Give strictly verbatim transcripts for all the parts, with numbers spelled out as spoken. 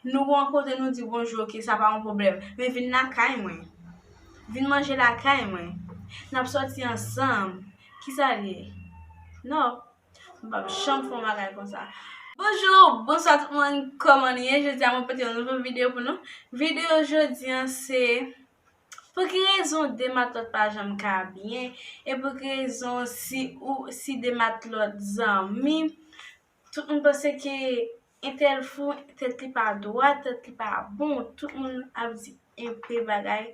Nou rankontre, nou di bonjou, oke, sa pa yon pwoblèm. Men vin lakay mwen. Vin manje lakay mwen. N ap sòti ansanm. Kisa l ye? Non. M p ap janm fè yon bagay konsa. Bonjou, bonswa tout moun, kòman nou ye? Jodi a mwen pote yon nouvo videyo pou nou. Videyo jodi a se pou ki rezon de matlòt pa janm ka byen, e pou ki rezon si ou, si de matlòt zanmi, tout moun panse ke entèl fou, tèt li pa dwat, tèt li pa bon, tout moun ap di enpe bagay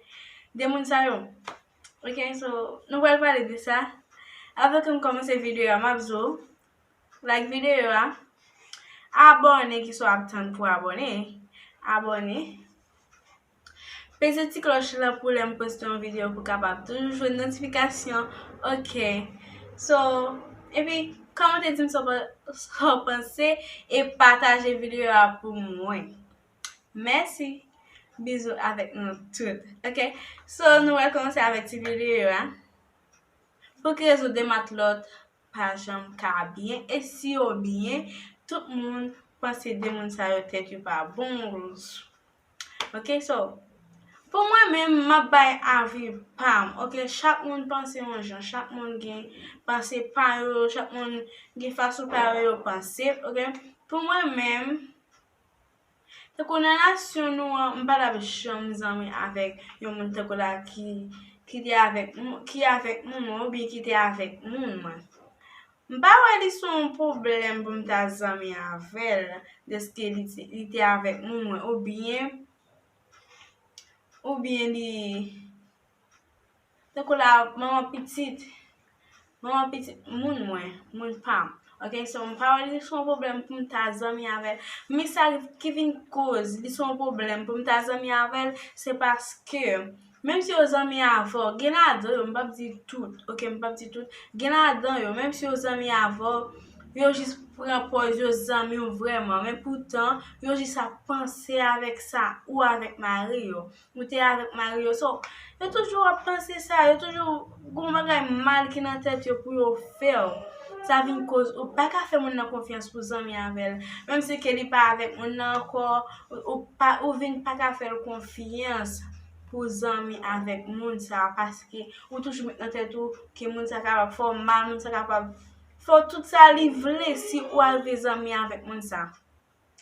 de moun sa yo. Ok, so, nou pral pale de sa. Avan ke m kòmanse videyo a, m ap di w, like videyo a, abòne ki sa w ap tann pou abòne, abòne. Peze ti klòch la pou lè m poste yon videyo pou kapab toujou jwenn notifikasyon. Ok. So, epi, kòmante di m sa w pa-, sa w panse e pataje videyo a pou mwen. Mèsi. Bizou avèk nou tout. Ok. So, nou pral kòmanse avèk ti videyo a. Pou ki rezon de matlòt pa janm ka byen? E si yo byen, tout moun panse de moun sa yo tèt yo pa bon. Ok, so, pou mwen menm, m ap bay avi pa m. Ok, chak moun panse yon jan, chak moun gen panse pa yo, chak moun gen fason pa yo yo panse. Ok, pou mwen menm, tankou nan nasyon nou an, m pa t ap janm zanmi avèk yon moun tankou la ki, ki te avèk m-, ki avèk moun mwen oubyen ki te avèk moun mwen. M pa wè li se yon pwoblèm pou m ta zanmi avè l, dèske li te, li te avèk moun mwen, oubyen, oubyen li, tankou la, manman pitit, manman pitit moun mwen, moun pa m. Ok, so m pa wè li se yon pwoblèm pou m ta zanmi avè l. Men sa ki vin koz li se yon pwoblèm pou m ta zanmi avè l, se paske, menm si yo zanmi avè w, gen ladan yo, m p ap di tout, ok, m p ap di tout, gen ladan yo, menm si yo zanmi avè w, yo jis pran pòz yo zanmi w vrèman, men poutan, yo jis ap panse avèk sa, ou avèk mari yo, ou te avèk mari yo. So, yo toujou ap panse sa, yo toujou gon bagay mal ki nan tèt yo pou yo fè w. Sa vin koz ou pa ka fè moun nan konfyans pou zanmi avè l. Menm si ke li pa avèk moun nan ankò, ou, ou pa, ou vin pa ka fè l konfyans pou zanmi avèk moun sa, paske ou toujou met nan tèt ou ke moun sa kapab fè w mal, moun sa kapab fè w tout sa li vle si ou al vin zanmi avèk moun sa.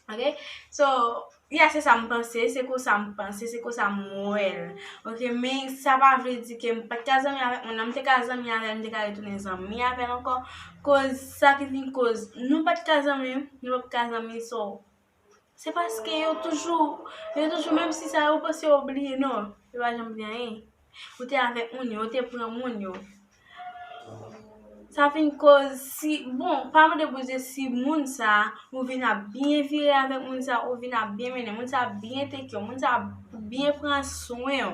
Ok? So, yeah, se sa m panse, se konsa m panse, se konsa m wè l. Ok, men sa pa vle di ke m pa t ka zanmi avèk moun nan, m te ka zanmi avè l, m te ka retounen zanmi avè l ankò. Koz sa ki vin koz, nou pa t ka zanmi, nou pa t ka zanmi, so, se paske yo toujou, yo toujou, menm si sa yo panse yo bliye, non, yo pa janm bliye anyen. Ou te avèk moun yo, ou te pran moun yo. Sa vin koz si, bon, pa mande Bondye si moun sa, ou vin ap byen vire avèk moun sa, ou vin ap byen mennen, moun sa ap byen take care, moun sa ap byen pran swen w.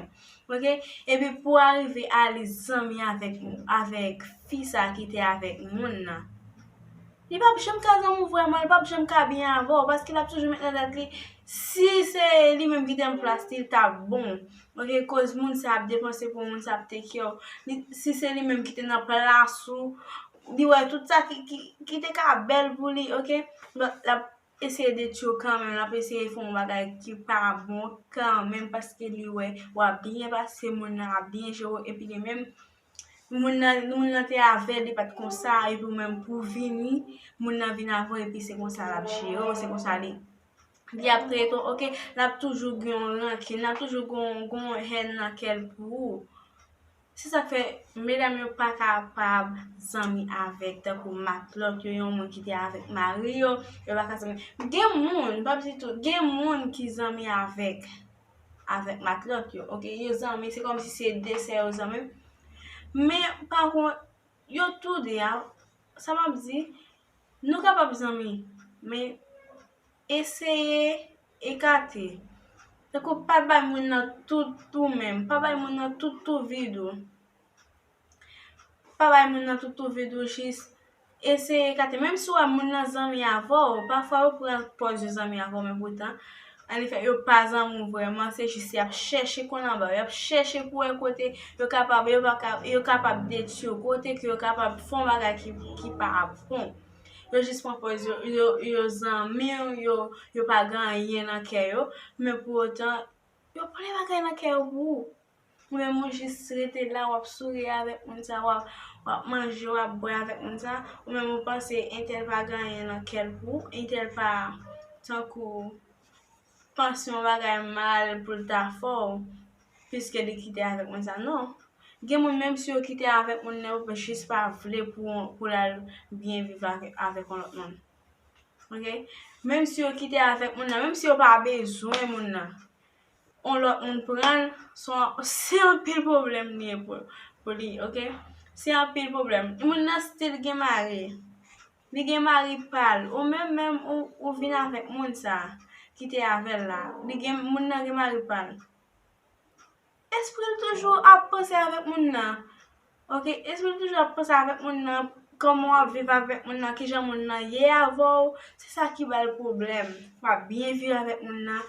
Ok? Epi pou w arive ale zanmi avèk, avèk fi sa ki te avèk moun nan. Li p ap janm ka zanmi w vrèman, li p ap janm ka byen avè w, paske l ap toujou met nan tèt li, si se li menm ki te nan plas li, li t ap bon. Ok, koz moun sa ap depanse pou moun sa ap take care w. Li, si se li menm ki te nan plas ou, li wè tout sa ki, ki, ki te ka bèl pou li, ok? L ap eseye detwi w kanmenm, l ap eseye fè yon bagay ki pa bon kanmenm, paske li wè w ap byen pase, moun nan ap byen jere w, epi li menm, moun nan, moun nan te avè l, li pa t konsa, epi ou menm pou w vini, moun nan vin avè w, epi se konsa l ap jere w, se konsa li, li ap trete w, ok, l ap toujou gen yon rankin, l ap toujou gen yon, gen yon hèn nan kè l pou ou. Se sa k fè, medam yo pa kapab zanmi avèk, tankou matlòt yo, yon moun ki te avèk mari yo, yo pa ka zanmi. Gen moun, m p ap di tout, gen moun ki zanmi avèk, avèk matlòt yo, ok? Yo zanmi, se kòmsi se de sè yo zanmi. Men, pa kont, yo tou de a, sa m ap di, nou kapab zanmi, men eseye ekate. Tankou pa bay moun nan tout ou menm, pa bay moun nan tout tou vid ou. Pa bay moun nan tout tou vid ou, jis eseye ekate. Menm si w wè moun nan zanmi avè w, pafwa yo pran pòz yo zanmi avè w, men poutan, anefè, yo pa zanmi w vrèman, se jis y ap chèche konn anba w, y ap chèche pou wè kote yo kapab, yo pa ka, yo kapab detwi w, kote ke yo kapab fè yon bagay ki, ki pa bon. Yo jis pran pòz yo, yo, yo zanmi w, yo, yo pa gen anyen nan kè yo, men pou otan, yo plen bagay nan kè yo pou ou. Ou menm ou jis rete la, w ap souri avèk moun sa, w ap, w ap manje, w ap bwè avèk moun sa. Ou menm ou panse entèl pa gen anyen nan kè l pou ou, entèl pa tankou panse yon bagay mal pou l ta fè w, piske li kite avèk moun sa. Non. Gen moun, menm si yo kite avèk moun nan, yo jis pa vle pou, pou l al byen viv avèk, avèk yon lòt moun. Ok? Menm si yo kite avèk moun nan, menm si yo pa bezwen moun nan, yon lòt moun pran l, se yon, se anpil pwoblèm li ye pou, pou li, ok? Se anpil pwoblèm. Moun nan still gen mari. Li gen mari pa l. Ou menm, menm, ou, ou vin avèk moun sa ki te avè l la. Li gen, moun nan gen mari pa l. Espri l toujou ap panse avèk moun nan. Ok, espri l toujou ap panse avèk moun nan. Kòman w ap viv avèk moun nan, kijan moun nan ye avè w, se sa ki ba l pwoblèm. W ap byen viv avèk moun nan,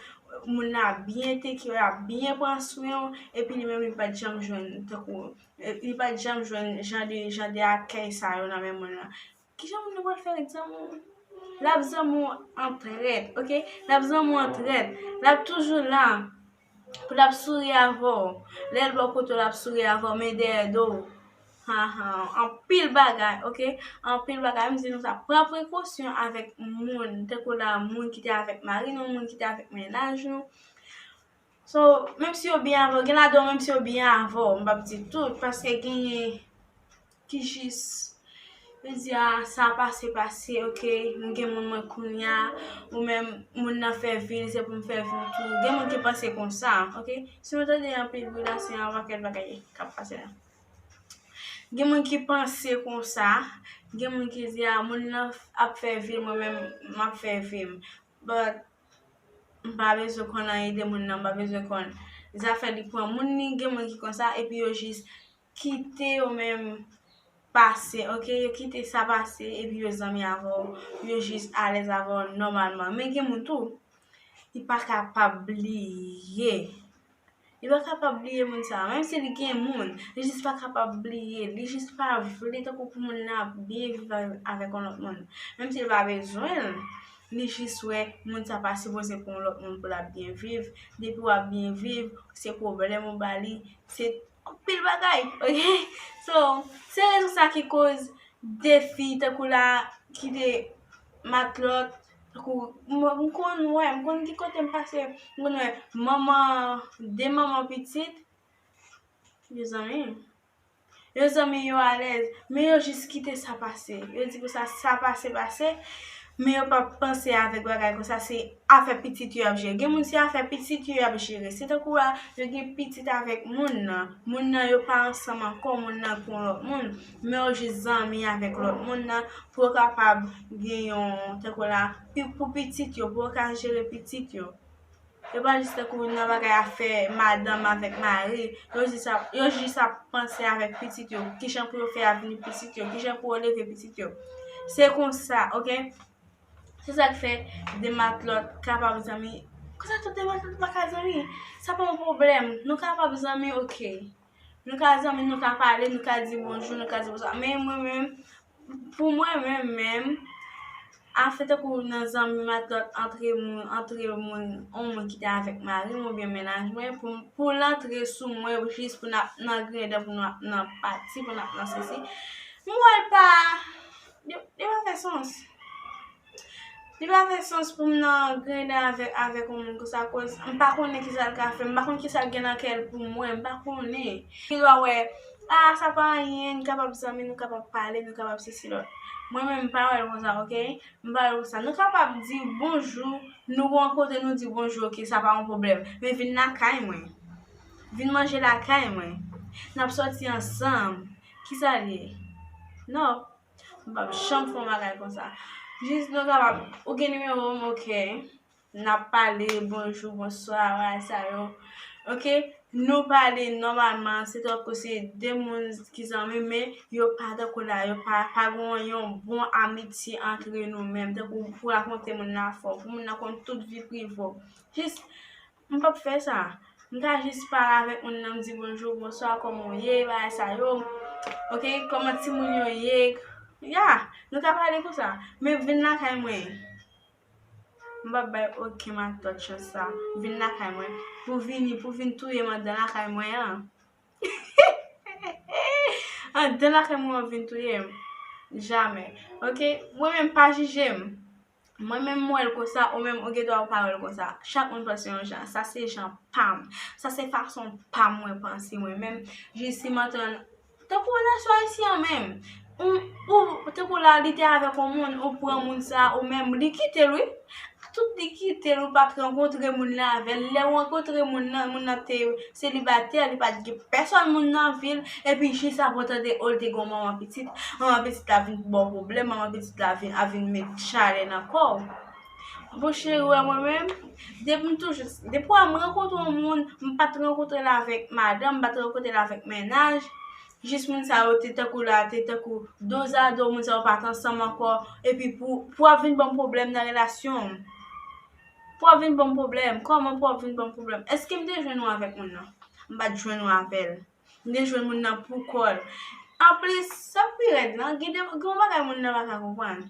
moun nan ap byen teke w, ap byen pran swen w, epi li menm li pa t janm jwenn, tankou, li pa t janm jwenn jan de, jan de akèy sa yo nan men moun nan. Kijan moun nan pral fè egzanm ou? L ap zanmi w an trèt, ok? L ap zanmi w an trèt. L ap toujou la pou l ap souri avè w. Lè l bò kote w, l ap souri avè w, men dèyè do w. Ha, ha, anpil bagay, ok? Anpil bagay. M di nou sa, pran prekosyon avèk moun, tankou la, moun ki te avèk mari nou, moun ki te avèk mennaj nou. So, menm si yo byen avè w, gen ladan w, menm si yo byen avè w, m p ap di tout, paske genyen ki jis, yo di, "A, sa pase, pase, ok, m gen moun mwen kounye a," ou menm, moun nan fè vi l, se pou m fè vi m tou. Gen moun ki panse konsa, ok? Si nou tande anpil bri la, se yon pakèt bagay k ap pase la. Gen moun ki panse konsa, gen moun ki di, "A, moun nan ap fè vi l, mwen menm, m ap fè vi m." But, m pa bezwen konn anyen de moun nan, m pa bezwen konn zafè li pran moun ni, gen moun ki konsa, epi yo jis kite yo menm pase, ok? Yo kite sa pase, epi yo zanmi avè w, yo jis alèz avè w nòmalman. Men gen moun tou, li pa kapab bliye. Li pa kapab bliye moun sa. Menm si li gen moun, li jis pa kapab bliye. Li jis pa vle tankou pou moun nan ap byen viv avè-, avèk yon lòt moun. Menm si li pa bezwen l, li jis wè moun sa pa sipoze pou yon lòt moun pou l ap byen viv. Depi w ap byen viv, se pwoblèm ou ba li, se anpil bagay, ok? So, se rezon sa ki koz de fi tankou la ki te matlòt, tankou, m, m konn wè, m konn ki kote m pase, m konn wè manman, de manman pitit, yo zanmi. Yo zanmi, yo alèz, men yo jis kite sa pase. Yo di konsa, sa pase, pase, men yo p ap panse avèk bagay konsa, se afè pitit yo y ap jere. Gen moun, se afè pitit yo y ap jere. Se tankou a, yo gen pitit avèk moun nan. Moun nan, yo pa ansanm ankò, moun nan gen yon lòt moun. Men yo jis zanmi avèk lòt moun nan pou yo kapab gen yon, tankou la, pi-, pou pitit yo, pou yo ka jere pitit yo. Yo pa jis tankou nan bagay afè madanm avèk mari. Yo jis ap, yo jis ap panse avèk pitit yo. Kijan pou yo fè avni pitit yo? Kijan pou yo leve pitit yo? Se konsa, ok? Se sa k fè de matlòt kapab zanmi. Konsa tout de matlòt pa ka zanmi. Sa pa yon pwoblèm. Nou kapab zanmi, ok. Nou ka zanmi, nou ka pale, nou ka di bonjou, nou ka di bonswa. Men mwen menm, pou mwen menm, menm, afè tankou nan zanmi matlòt antre moun, antre moun, yon moun ki te avèk mari m oubyen mennaj mwen, pou, pou l antre sou mwen jis pou n ap nan griyen dan, pou n ap nan pati, pou n ap nan sesi, m wè l pa, li, li pa fè sans. Li pa fè sans pou m nan griyen dan avèk, avèk yon moun konsa, akoz m pa konnen kisa l ka fè, m pa konn kisa l gen nan kè l pou mwen, m pa konnen. Gen dwa wè, a, sa pa anyen, nou kapab zanmi, nou kapab pale, nou kapab sesi lòt. Mwen menm, m pa wè l konsa, ok? M pa wè l konsa. Nou kapab di bonjou, nou rankontre, nou di bonjou, ok, sa pa yon pwoblèm. Men vin lakay mwen. Vin manje lakay mwen. N ap sòti ansanm. Kisa l ye? Non. M p ap janm fè yon bagay konsa. Jis nou kapab, ou gen nimewo m, ok. N ap pale, bonjou, bonswa, bagay sa yo. Ok? Nou pale nòmalman, se tankou se de moun ki zanmi, men yo pa tankou la, yo pa, pa gen yon bon amitye antre nou menm, tankou pou rakonte moun nan afè w, pou moun nan konn tout vi prive w. Jis, m p ap fè sa. M ka jis pale avèk moun nan, m di bonjou, bonswa, kòman w ye, bagay sa yo. Ok, kòman timoun yo ye, Ya, nou ka pale konsa. Men vin lakay mwen. M p ap bay okenn matant chans sa. Vin lakay mwen. Pou vini, pou vin touye m anndan lakay mwen an. Anndan lakay mwen w vin touye m. Jamè. Oke? Mwen menm pa jije m. Mwen menm m wè l konsa, ou menm ou gen dwa ou pa wè l konsa. Chak moun panse yon jan. Sa se jan pa m. Sa se fason pa m mwen panse mwen menm. Jis si m antre tankou nasyon ayisyen an menm. Ou, ou, tankou la, li te avèk yon moun, ou pran moun sa, ou menm, li kite l, wi. Tout li kite l, ou pa t rankontre moun nan avè l. Lè w rankontre moun nan, moun nan te selibatè, li pa t gen pèsòn moun nan vi l, epi jis apre w tande, o, l te gen yon manman pitit, manman pitit la vin ba w pwoblèm, manman pitit la vin, a vin met chalè nan kò w. Bon, cheri, w wè mwen menm, depi m toujou, depi w wè m rankontre yon moun, m pa t rankontre l avèk madanm, m pa t rankontre l avèk mennaj, jis moun sa yo te tankou la, te tankou dozado, moun sa yo pa t ansanm ankò, epi pou, pou w ap vin ban m pwoblèm nan relasyon m. Pou w ap vin ban m pwoblèm, kòman pou w ap vin ban m pwoblèm? Èske m te jwenn ou avèk moun nan? M pa t jwenn ou avè l. M te jwenn moun nan pou kò l. Anplis, sa k pi rèd lan, gen de, gen yon bagay moun nan pa ka konprann.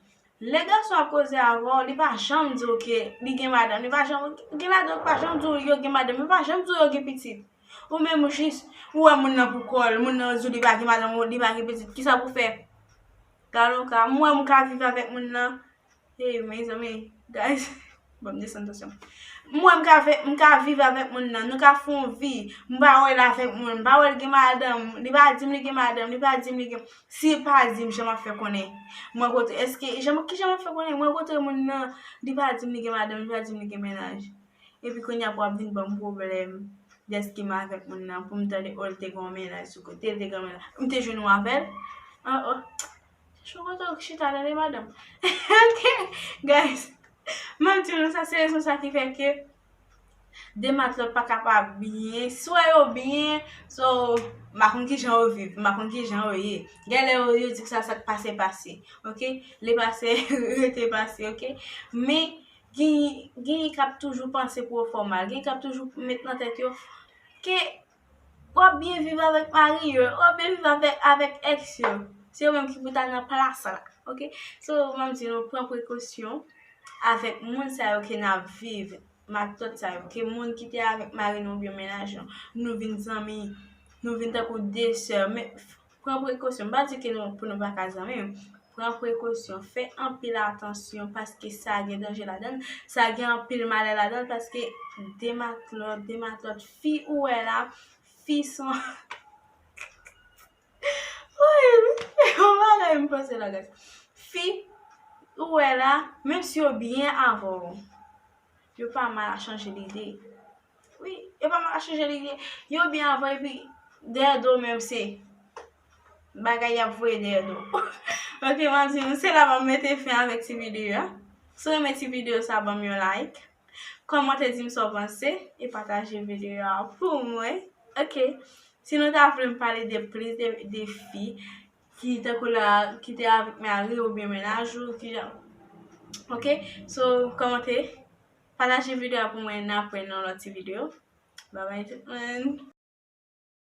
Lè gason ap koze avè w, li pa janm di w ke li gen madanm, li pa janm, gen ladan yo pa janm di w yo gen madanm, yo pa janm di w yo gen pitit. Ou menm ou jis, ou wè moun nan pou kò l, moun nan di w li pa gen madanm, li pa gen pitit. Kisa pou fè? Galo ka, m wè m ka viv avèk moun nan. Hey, mezanmi, guys, bon, m desann tansyon. M wè m ka fè, m ka viv avèk moun nan, nou ka fè yon vi. M pa wè l avèk moun, m pa wè l gen madanm, li pa di m li gen madanm, li pa di m li gen, si l pa di m, jan m ap fè konnen? Mwen kote, èske, jan, ki jan m ap fè konnen? Mwen kote moun nan, li pa di m li gen madanm, li pa di m li gen mennaj. Epi kounye a pou ap vin ban m pwoblèm dèske m avèk moun nan, pou m tande, o, l te gen yon mennaj sou kote, l te gen yon mennaj. M te jwenn ou avè l? Oh, oh. Chou kote w chita tande madanm. Ok, guys. M ap di nou sa, se rezon sa ki fè ke de matlòt pa kapab byen. Swa yo byen, so, m pa konn ki jan yo viv, m pa konn ki jan yo ye. Genlè yo, yo di ke sa, sa k pase, pase. Ok? Le pase, rete pase, ok? Men, gen, gen k ap toujou panse pou yo fè w mal. Gen k ap toujou met nan tèt yo ke w ap byen viv avèk mari yo, w ap byen viv avèk, avèk èks yo. Se yo menm ki pou ta nan plas la, ok? So, m ap di nou, pran prekosyon avèk moun sa yo ke n ap viv, matant sa yo, ke moun ki te avèk mari nou oubyen mennaj nou, nou vin zanmi, nou vin tankou de sè, men pran prekosyon. M pa di ke nou, pou nou pa ka zanmi, pran prekosyon, fè anpil atansyon paske sa gen danje ladan l, sa gen anpil malè ladan l paske de matlòt, de matlòt, fi ou wè la, fi san. Wi, yon bagay m panse la, guys. Fi ou wè la, menm si yo byen avè w, yo pa mal a chanje lide. Wi, yo pa mal a chanje lide. Yo byen avè w, epi dèyè do w menm se bagay y ap voye dèyè do w. Ok, m ap di nou, se la m ap mete fen avèk ti videyo a. Si w renmen ti videyo sa, ban m yon like. Kòmante, di m sa w panse e pataje videyo a pou mwen. Ok. Si nou ta vle m pale de plis de, de fi ki tankou la, ki te avèk mari oubyen mennaj ou, ki jan. Ok? So, kòmante, pataje videyo a pou mwen, n ap wè nan lòt ti videyo. Babay tout moun.